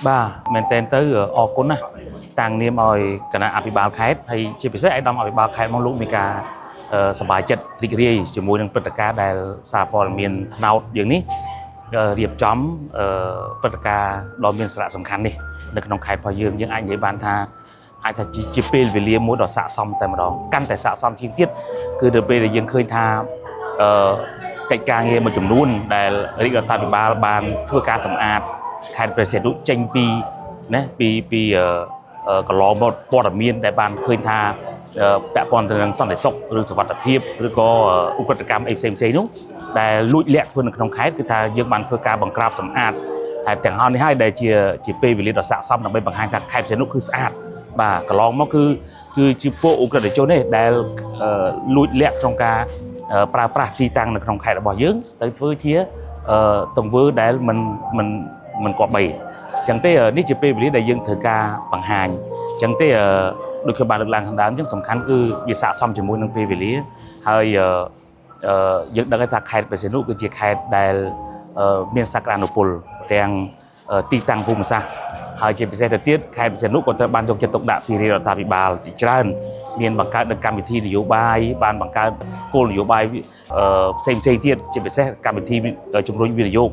បាទមែនតើទៅអរគុណណាស់តាំងនាមឲ្យគណៈអភិបាលខេត្តហើយជាពិសេសឯកឧត្តមអភិបាលខេត្តមកលោកមានការសប្បាយចិត្តរីករាយជាមួយនឹងព្រឹត្តិការណ៍ដែលសារព័ត៌មានថ្នោតយើងនេះរៀបចំព្រឹត្តិការណ៍ដ៏មានសារៈសំខាន់នេះនៅក្នុងខេត្តរបស់យើងយើងអាចនិយាយបានថាអាចថាជាពេលវេលាមួយដ៏ស័ក្តិសមតែម្ដងកាន់តែស័ក្តិសមជាងទៀតគឺទៅពេលដែលយើងឃើញថាកិច្ចការងារមួយចំនួនដែលរាជរដ្ឋាភិបាលបានធ្វើការសម្អាតខេត្តព្រះសីហនុចេញពីណាពីពីអឺអឺកន្លងមកព័ត៌មានដែលបានឃើញថាពាក់ព័ន្ធទៅនឹងសន្តិសុខឬសុវត្ថិភាពឬក៏ឧក្រិដ្ឋកម្មអីផ្សេងៗនោះដែលលួចលាក់ធ្វើនៅក្នុងខេត្តគឺថាយើងបានធ្វើការបង្ក្រាបសម្អាតហើយទាំងអស់នេះហើយដែលជាពេលវេលាដ៏ស័ក្តិសមដើម្បីបង្ហាញថាខេត្តព្រះសីហនុគឺស្អាតបាទកន្លងមកគឺជាពួកឧក្រិដ្ឋជននេះដែលលួចលាក់ក្នុងការប្រើប្រាស់ទីតាំងនៅក្នុងខេត្តរបស់យើងទៅធ្វើជាទង្វើដែលមិនគប្បីអញ្ចឹងទេនេះជាពេលវេលាដែលយើងត្រូវការបង្ហាញអញ្ចឹងទេដូចខ្ញុំបានលើកឡើងខាងដើមអញ្ចឹងសំខាន់គឺវាស័ក្តិសមជាមួយនឹងពេលវេលាហើយយើងដឹងថាខេត្តព្រះសីហនុគឺជាខេត្តដែលមានសក្តានុពលទាំងទីតាំងភូមិសាស្ត្រហើយជាពិសេសទៅទៀតខេត្តព្រះសីហនុក៏ត្រូវបានយកចិត្តទុកដាក់ពីរាជរដ្ឋាភិបាលជាច្រើនមានបង្កើតនូវកម្មវិធីនយោបាយបានបង្កើតគោលនយោបាយផ្សេងផ្សេងទៀតជាពិសេសកម្មវិធីជំរុញវិនិយោគ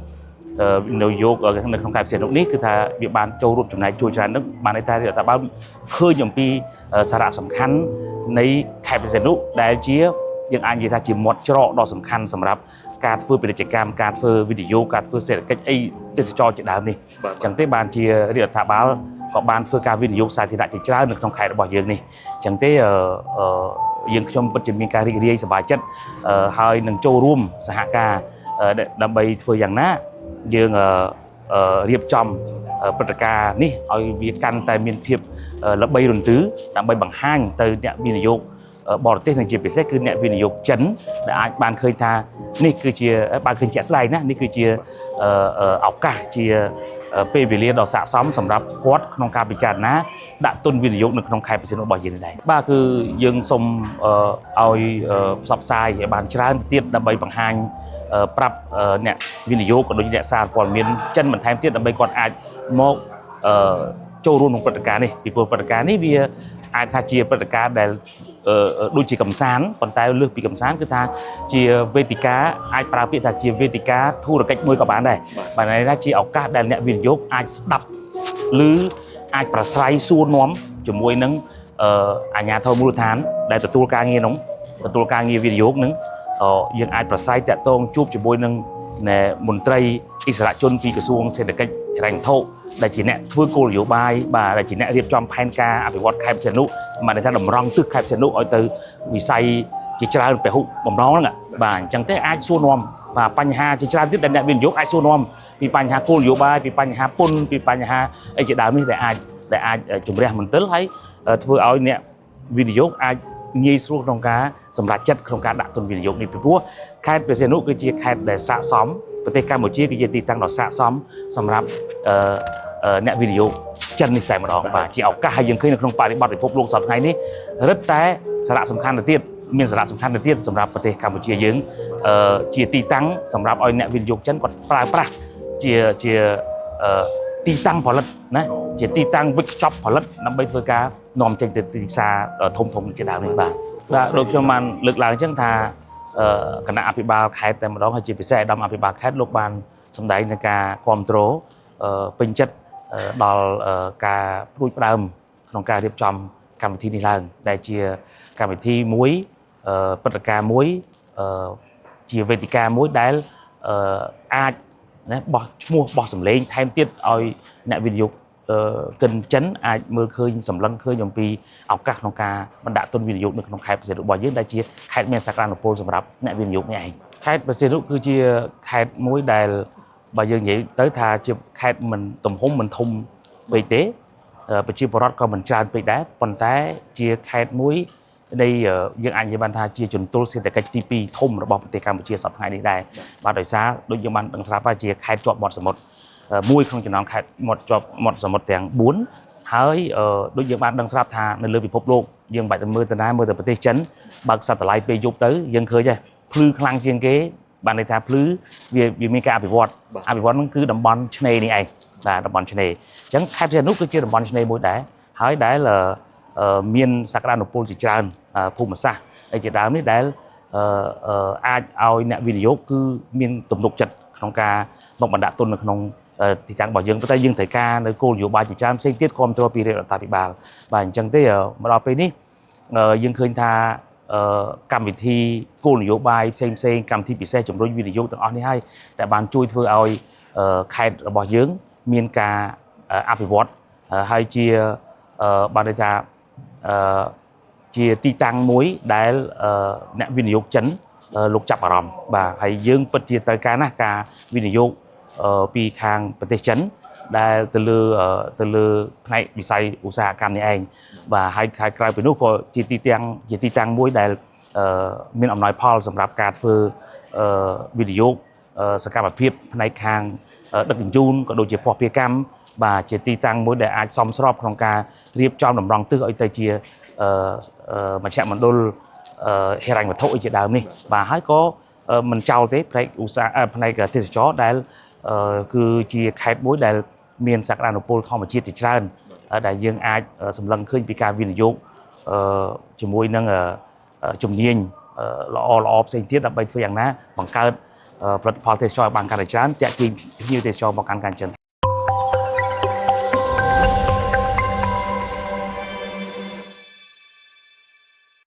វិនិយោគនៅក្នុងខេត្តព្រះសីហនុនេះគឺថាវាបានចូលរួមចំណែកជួយច្រើននឹងបានន័យថារដ្ឋាភិបាលឃើញអំពីសារៈសំខាន់នៃខេត្តព្រះសីហនុដែលជាយើងអាចនិយាយថាជាមាត់ច្រកដ៏សំខាន់សម្រាប់ការធ្វើពាណិជ្ជកម្មការធ្វើវិនិយោគការធ្វើសេដ្ឋកិច្ចអីទេសចរជាដើមនេះអញ្ចឹងទេបានជារាជរដ្ឋាភិបាលក៏បានធ្វើការវិនិយោគសាធារណៈជាច្រើននៅក្នុងខេត្តរបស់យើងនេះអញ្ចឹងទេយើងខ្ញុំពិតជាមានការរីករាយសប្បាយចិត្តហើយនឹងចូលរួមសហការដើម្បីធ្វើយ៉ាងណាយើងរៀបចំព្រឹត្តិការណ៍នេះឲ្យវាកាន់តែមានភាពល្បីរន្ទឺដើម្បីបង្ហាញទៅអ្នកវិនិយោគបរទេសនិងជាពិសេសគឺអ្នកវិនិយោគចិនដែលអាចបានឃើញថានេះគឺជាបានឃើញជាក់ស្ដែងណានេះគឺជាឱកាសជាពេលវេលាដ៏ស័ក្តិសមសម្រាប់គាត់ក្នុងការពិចារណាដាក់ទុនវិនិយោគនៅក្នុងខេត្តព្រះសីហនុរបស់យើងនេះដែរបាទគឺយើងសូមឲ្យផ្សព្វផ្សាយឲ្យបានច្រើនទៀតដើម្បីបង្ហាញប្រាប់អ្នកវិនិយោគក៏ដូចជាអ្នកសារព័ត៌មានចិនបន្ថែមទៀតដើម្បីគាត់អាចមកចូលរួមក្នុងព្រឹត្តិការណ៍នេះពីព្រោះព្រឹត្តិការណ៍នេះវាអាចថាជាព្រឹត្តិការណ៍ដែលដូចជាកំសាន្តប៉ុន្តែលើសពីកំសាន្តគឺថាជាវេទិកាអាចប្រើពាក្យថាជាវេទិកាធុរកិច្ចមួយក៏បានដែរបាទន័យថាជាឱកាសដែលអ្នកវិនិយោគអាចស្ដាប់ឬអាចប្រស្រ័យសួរនាំជាមួយនឹងអាជ្ញាធរមូលដ្ឋានដែលទទួលការងារនោះទទួលការងារវិនិយោគនឹងយើងអាចប្រស្រ័យតាក់ទងជួបជាមួយនឹងមន្ត្រីอิสระជនពីក្រសួងសេដ្ឋកិច្ចហិរញ្ញវត្ថុដែលជាអ្នកធ្វើគោលនយោបាយបាទដែលជាអ្នករៀបចំផែនការអភិវឌ្ឍខេត្តព្រះសីហនុបានន័យថាតម្រង់ទិសខេត្តព្រះសីហនុឲ្យទៅវិស័យជាច្រើនពហុបំណងហ្នឹងបាទអញ្ចឹងទេអាចសួរនាំបាទបញ្ហាជាច្រើនទៀតដែលអ្នកវិនិយោគអាចសួរនាំពីបញ្ហាគោលនយោបាយពីបញ្ហាពន្ធពីបញ្ហាអីជាដើមនេះដែលអាចជំរះមន្ទិលហើយធ្វើឲ្យអ្នកវិនិយោគអាចងាយស្រួលក្នុងការសម្រេចចិត្តក្នុងការដាក់ទុនវិនិយោគនេះពីព្រោះខេត្តព្រះសីហនុគឺជាខេត្តដែលស័ក្តិសមប្រទេសកម្ពុជាគឺជាទីតាំងដ៏ស័ក្តិសមសម្រាប់អ្នកវិនិយោគចិននេះតែម្ដងបាទជាឱកាសឲ្យយើងឃើញនៅក្នុងបរិបទពិភពលោកសប្តាហ៍ថ្ងៃនេះរឹតតែសារៈសំខាន់ទៅទៀតមានសារៈសំខាន់ទៅទៀតសម្រាប់ប្រទេសកម្ពុជាយើងជាទីតាំងសម្រាប់ឲ្យអ្នកវិនិយោគចិនគាត់ប្រើប្រាស់ជាទីតាំងផលិតណាជាទីតាំងវិចខ្ចប់ផលិតដើម្បីធ្វើការនាំចេញទៅទីផ្សារធំធំជាដើមនេះបាទបាទដូចខ្ញុំបានលើកឡើងអញ្ចឹងថាគណៈអភិបាលខេត្តតែម្ដងហើយជាពិសេសឯកឧត្តមអភិបាលខេត្តលោកបានសម្ដែងในការគ្រប់គ្រងពេញចិត្តដល់ការផ្ដួចផ្ដើមក្នុងការរៀបចំកម្មវិធីនេះឡើងដែលជាកម្មវិធីមួយព្រឹត្តិការណ៍មួយជាវេទិកាមួយដែលអាចណាបោះឈ្មោះបោះសម្លេងថែមទៀតឲ្យអ្នកវិនិយោគកិនចិនអាចមើលឃើញសម្លឹងឃើញអំពីឱកាសក្នុងការបណ្ដាក់ទុនវិនិយោគនៅក្នុងខេត្តព្រះសីហនុរបស់យើងដែលជាខេត្តមានសក្តានុពលសម្រាប់អ្នកវិនិយោគនេះឯងខេត្តព្រះសីហនុគឺជាខេត្តមួយដែលបើយើងនិយាយទៅថាជាខេត្តមិនទំហំមិនធំពេកទេប្រជាពលរដ្ឋក៏មិនច្រើនពេកដែរប៉ុន្តែជាខេត្តមួយនៃយើងអាចនិយាយបានថាជាជំទល់សេដ្ឋកិច្ចទី2ធំរបស់ប្រទេសកម្ពុជាសប្តាហ៍នេះដែរបាទដោយសារដូចយើងបានដឹងស្រាប់ថាជាខេត្តជាប់មាត់សមុទ្រមួយក្នុងចំណោមខេត្តមាត់ជាប់មាត់សមុទ្រទាំង4ហើយដូចយើងបានដឹងស្រាប់ថានៅលើពិភពលោកយើងមិនបាច់ទៅមើលទៅណាមើលទៅប្រទេសចិនបើក satellite ពេលយប់ទៅយើងឃើញហើយភ្លឺខ្លាំងជាងគេបានន័យថាភ្លឺវាមានការអភិវឌ្ឍអភិវឌ្ឍហ្នឹងគឺតំបន់ឆ្នេរនេះឯង បាទតំបន់ឆ្នេរអញ្ចឹងខេត្តព្រះសីហនុគឺជាតំបន់ឆ្នេរមួយដែរហើយដែលអឺមានសក្តានុពលជាច្រើនភូមិសាស្ត្រអីជាដើមនេះដែលអឺអាចឲ្យអ្នកវិនិយោគគឺមានទំនុកចិត្តក្នុងការមកបណ្ដាក់ទុននៅក្នុងទីតាំងរបស់យើងប៉ុន្តែយើងត្រូវការនៅគោលនយោបាយជាច្រើនផ្សេងទៀតគ្រប់គ្រងពីរាជរដ្ឋាភិបាលបាទអញ្ចឹងទេមកដល់ពេលនេះយើងឃើញថាកម្មវិធីគោលនយោបាយផ្សេងផ្សេងកម្មវិធីពិសេសជំរុញវិនិយោគទាំងអស់នេះហើយតែបានជួយធ្វើឲ្យខេត្តរបស់យើងមានការអភិវឌ្ឍហើយជាបានន័យថាជាទីតាំងមួយដែលអ្នកវិនិយោគចិនលោកចាប់អារម្មណ៍បាទហើយយើងពិតជាត្រូវការណាស់ការវិនិយោគពីខាងប្រទេសចិនដែលទៅលើផ្នែកវិស័យឧស្សាហកម្មនេះឯងបាទហើយក្រៅពីនោះក៏ជាទីតាំងមួយដែលមានអំណោយផលសម្រាប់ការធ្វើវិនិយោគសកម្មភាពផ្នែកខាងដឹកជញ្ជូនក៏ដូចជាភស្តុភារកម្មបាទជាទីតាំងមួយដែលអាចសមស្របក្នុងការរៀបចំតម្រង់ទិសឲ្យទៅជាមជ្ឈមណ្ឌលហិរញ្ញវត្ថុអីជាដើមនេះបាទហើយក៏មិនចោលទេផ្នែកឧស្សាហផ្នែកទេសចរដែលគឺជាខេត្តមួយដែលមានសក្តានុពលធម្មជាតិជាច្រើនដែលយើងអាចសម្លឹងឃើញពីការវិនិយោគជាមួយនឹងជំនាញល្អល្អផ្សេងទៀតដើម្បីធ្វើយ៉ាងណាបង្កើតផលិតផលទេសចរឲ្យបានកាន់តែច្រើនទាក់ទាញភ្ញៀវទេសចរមកកាន់កាន់ចិន។